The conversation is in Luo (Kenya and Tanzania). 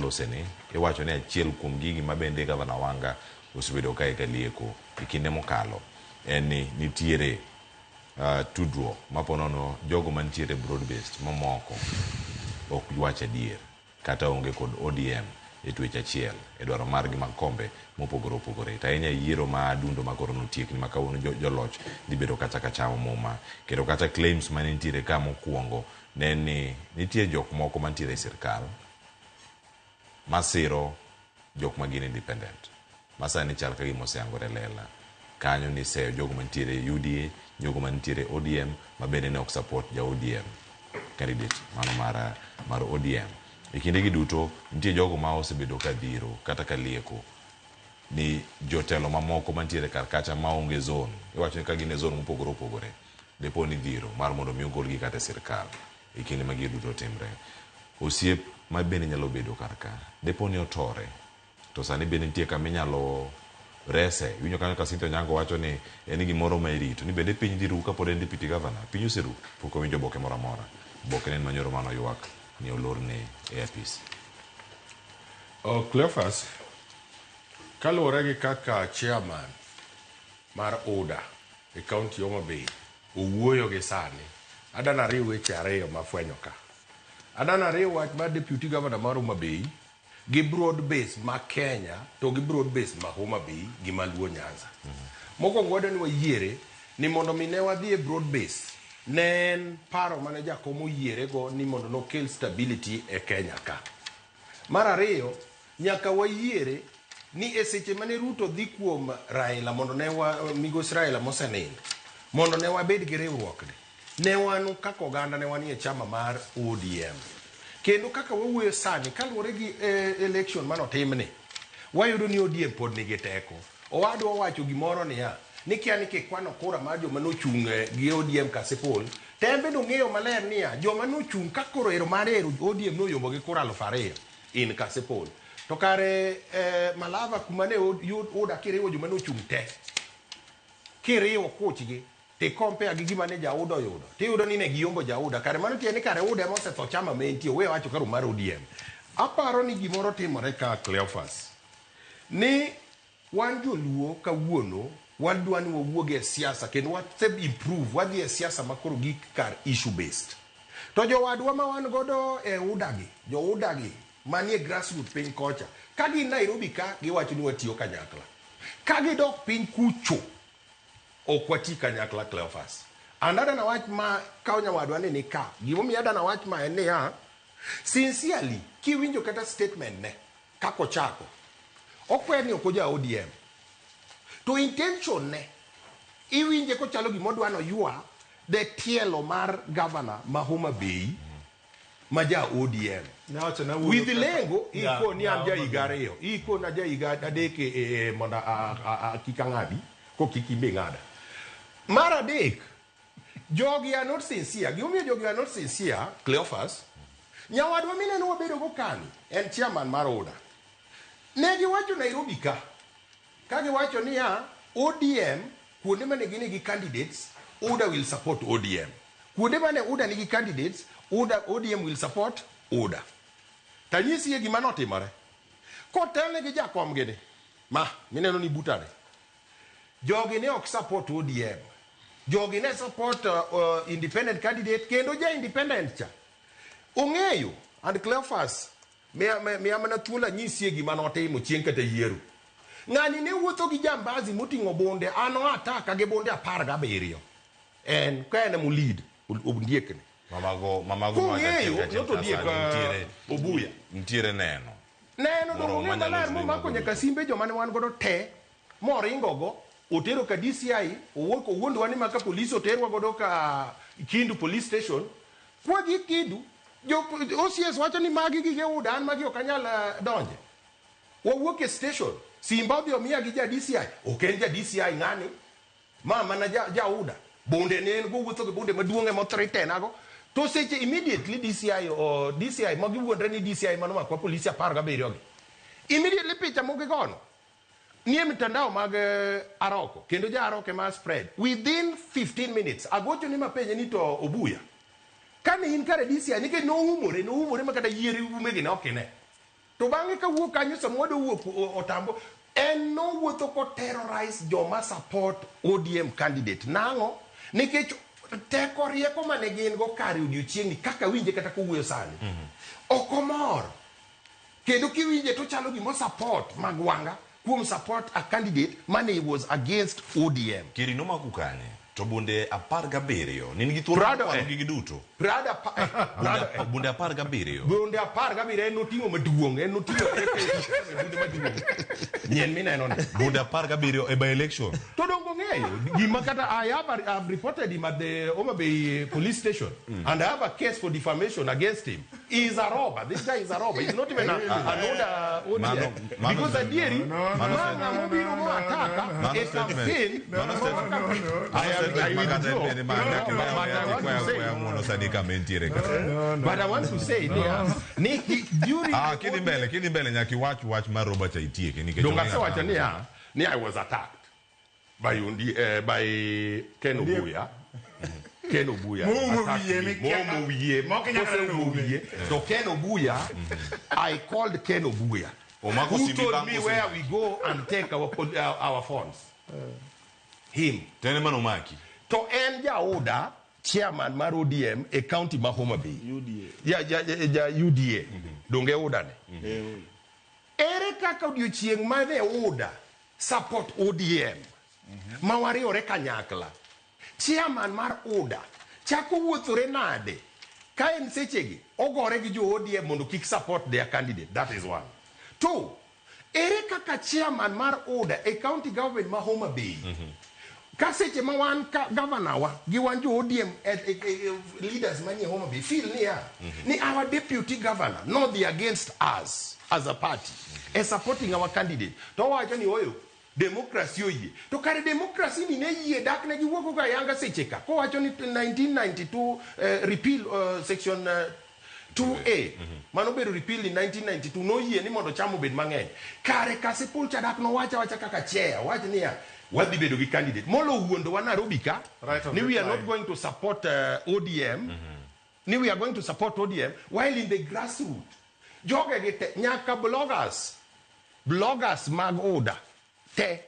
waloseni, iwacho ni achiel kuom gigi ma bende Gavana Wanga osebedo kae ka lieko e kinde mokalo en ni nitiere tudruok ma ponono jogo mantiere broad based mamoko ok wach adier kata onge kod ODM e twech achiel e dwaro margi mag kombe mopogore opogore. To ahinya e yiero ma adundo ma koro notiekni ma kawuono joloch dhi bedo kacha ka chamo muma. Kendo kata claims mane nitiere ka mokuongo ne en ni nitie jok moko mantiere e sirkal masiro jok ma gin independent ma sani chal ka gima oseyangore lela kanyo ni iseyo jogo mantiere e UDA, jogo mantiere ODM ma bende ne ok support ja ODM candidate mano mar ODM. E kinde gi duto nitie jogo ma osebedo ka dhiro kata ka lieko ni jotelo mamoko mantiere kar kacha maonge zone, iwacho ni ka gin e zone mopogore opogore, depo ni dhiro mar mondo mi ogolgi kata e sirkal e kinde ma gigo duto timre. Osiep ma bende nyalo bedo kar ka, depo ni otore, to sani bende nitie kama inyalo rese. Iwinjo kanyo ka Cynthia Onyango wacho ni en gimoro ma irito, ni bende piny dhi ru kapod en deputy governor. Piny oseru, pok owinjo oboke moro amora. Oboke ne en manyoro mane oywak ni olorne e apis. Oh, Cleophas, kaluwore gi kaka chairman mar UDA e kaunti Homa Bay owuoyo gi sani, adwa nariw weche ariyo mafwenyo ka. Adwa nariw wach mar deputy governor mar Homa Bay gi broad base ma Kenya to gi broad base ma Homa Bay gi ma Luo Nyanza. Mokwongo wadwa ni wayiere ni mondo mi ne wadhi e broad base ne en paro mane Jakom oyiere go ni mondo nokel stability e Kenya ka. Mar ariyo, nyaka wayiere ni e seche mane Ruto dhi kuom Raila mondo ne wa, migosi Raila mosenindo mondo ne wabed gi riwruokni, ne wan kaka oganda ne wanie chama mar ODM. Kendo kaka wawuoyo sani kaluwore gi election manotimni, wayudo ni ODM pod nigi teko. Owadwa owacho gimoro niya, ni kia ni kikwano kura mar joma nochung' gi ODM Kasipul, to en bende ong'eyo maler niya, joma nochung' ka koro ero mare ero ODM noyombo gi kura 2000 in Kasipul. To kare Malava kuma ne UDA kiriwo joma nochung' te, kiriwo kuchgi, to i-compare gi gima ne Jauda oyudo, tiyudo ni ne giyombo Jauda. Kare mano tiende ni kare UDA ema osetho chama ma entie, owe wacho karo mar ODM. Aparo ni gimoro timore ka Cleophas, ni wan joluo kawuono wadwa ni wawuog e siasa kendo wase improve, wadhi e siasa ma koro gik kar issue based. To jowadwa ma wan godo e UDA gi, jo UDA gi manie grassroots piny kocha, ka gin Nairobi ka giwacho ni watiyo kanyakla. Ka gidok piny kucho, ok wati kanyakla Cleophas. And adwa nawach ma ka nyawadwa ni nika, gimomiyo adwa nawach ma en niya, sincerely, kiwinjo kata statement ne, kaka ochako, okwer ni ok oja ODM. To intention ne, iwinje kochalo gima odwa noywa de tielo mar governor ma Homa Bay ma ja ODM. With lengo, iko ni an ja higa ariyo, iko na ja higa adek mondo kik ang'adi, ko kik imbe ng'ada. Mar adek, jogi are not sincere. Gimomiyo jogi are not sincere, Cleophas, nyawadwa mineno wabedo go kani, en chairman mar UDA. Ne giwacho Nairobi ka, ka giwacho niya, ODM, kuonde mane gin gi candidates, UDA will support ODM. Kuonde mane UDA nigi candidates, UDA, ODM will support UDA. Tanyisi e gima notimore. Kotelne gi jakom gini, ma mineno ni butani, jogi ne ok support ODM. Jogi ne support independent candidate, kendo ja independent cha. Ong'eyo, and Cleophas, miya mana thuolo anyisie gima notimo chieng' kata yiero. Ng'ani ne wuotho gi jambazi moting'o bunde, an o ataka gi bunde 17. En, ka en emo lead, ondiekni. Mamago Kong'eyo, not ondiek, Obuya. Nitiere neno. Neno dong' ong'eyo maler momako nyaka simbe joma ne wan godo te, moringo go, otero ka DCI, owuok owuondwa ni maka police oterwa godo ka Kindu police station. Kwa gi Kindu, jo OCS wacho ni magi gige UDA, an magi ok anyal donje. Wawuok e station, simba odhi omiya gi ja DCI. Ok en ja DCI ng'ani, ma mana ja UDA. Bunde ne en go wuotho gi bunde maduong' ema othreaten ago. To seche immediately DCI, o DCI, ma giwuondre ni DCI mano makwa polisi 17 gi. Immediately picha mogigono nie mitandao mag Aroko, kendo ja Aroko ema spread. Within 15 minutes, agocho ni mapenje ni to Obuya. Kane in kare DCI, nikech noumore, noumore ma kata yier umegi ne ok ine. To bang'e kawuok kanyo sama wadwa wuok Otambo, en nowuotho ko terrorize joma support ODM candidate. Nang'o? Nikech teko rieko mane gin go kare odiochieng'ni kaka winje kata kowuoyo sani. Ok omor. Kendo kiwinje to chalo gima support Magwanga kuom support a candidate mane was against ODM. Keri nomaku kanye? To bunde 17 ne nigi thuolo mar Prado, kwano eh. gigi duto. Prada pa, eh, Prado, eh. Bunde 17. Bunde 17 en noting'o maduong', en noting'o bunde maduong'. Nyien mineno ni. Bunde 17 e by election. To dongo ng'eyo gima kata I have, I have reported him at the Homa Bay police station and I have a case for defamation against him. He is a robber. This guy is a robber. He's not even an older ODM. Mano- Because adieri, Mano ma ng'ama obiro mo ataka Mano e statement. campaign. Mano statement. I am- I Mano statement makata withdraw. en bende ma No, nyaka no, but I want to say- weya ng'uono sani kama entiere ka. But I want to say niya, ni during Ah, kidhi mbele, kidhi mbele nyaka iwach wach mar Robert cha itieki nikech Donge onge asewacho ng'ama- niya, ni I was attacked by Ken Obuya. Ken Obuya. Moumo attacked wiye me. mikia- Moumo wiye. Mok inyal Koseumo neno wiye. wiye. To Ken Obuya, I called Ken Obuya. Omako Who simbi told bang' me kose- where we go and take our phones. Him. To en ema nomaki. To en jaoda chairman mar ODM e county ma Homa Bay. UDA. Ja UDA. Donge UDA ne. Ere kaka odiochieng' mane UDA support ODM ma wariwore kanyakla, chairman mar UDA chako wuothore nade ka en sechegi ogore gi jo ODM mondo kik support their candidate? That is one. Two, ere kaka chairman mar UDA e county government ma Homa Bay ka seche ma wan ka governor wa gi wan jo ODM leaders manie Homa Bay feel niya ni our deputy governor nodhi against us as a party e supporting our candidate, to owacho ni oyo democracy oyie. To kare democracy ni ne yie dak ne giwuok go ayanga seche ka kowacho ni 1992 repeal section 2A mano bedo repeal in 1992 noyie ni mondo cham obed mang'eny. Kare Kasipul cha dak nowacho awacha kaka chair wach niya wadhi bedo gi candidate molo wuondowa Nairobi ka Right of ni we are reply. not going to support ODM ni we are going to support ODM while in the grassroots joge gi te nyaka bloggers mag UDA te.